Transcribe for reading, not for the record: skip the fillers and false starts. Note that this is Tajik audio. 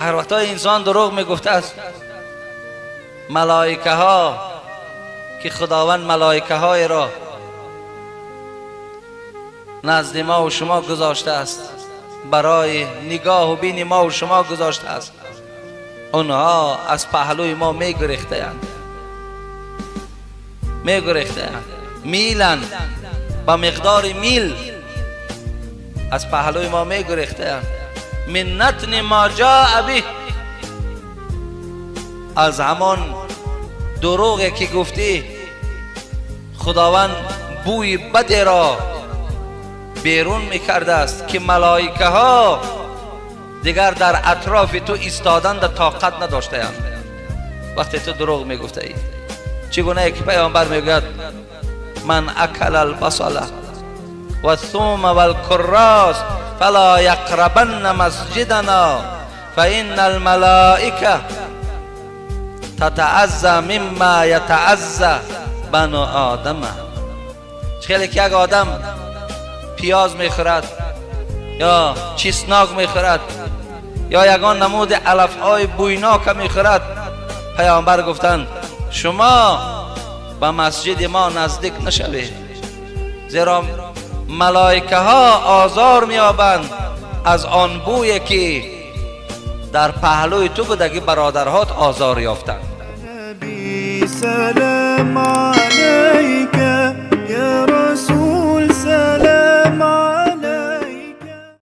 ҳар вақто инсон дурӯғ мегуфтааст, малоикаҳо ки худованд малоикаҳоеро назди мо ва шумо гузоштааст, барои нигоҳу бини мо ва шумо гузоштааст, онҳо аз паҳлӯи мо мегурехтаанд, мегурехтаанд, миланд, ба миқдори мил аз паҳлӯи мо мегурехтаанд. Мин натни ма ҷаа биҳ, аз ҳамон дурӯғе ки гуфтӣ худованд бӯи бадеро берун мекардааст, ки малоикаҳо дигар дар атрофи ту истоданда тоқат надоштаанд вақте ту дурӯғ мегуфтаӣ. Чӣ гунае ки паёмбар мегӯяд: ман акала албасала والثوم والكراس فلا يقربن مسجدنا فإن الملائكة تتعزى مما يتعزى بنو آدم. خیلی که یک آدم پیاز میخورد یا چیسناک میخورد یا یگان نمود علفهای بویناک میخورد، پیامبر گفتند شما به مسجد ما نزدیک نشوید، زیرا ملائکه ها آزار میابند از آن بوی که در پهلوی تو بودگی برادرهات آزار یافتند. سلام علیک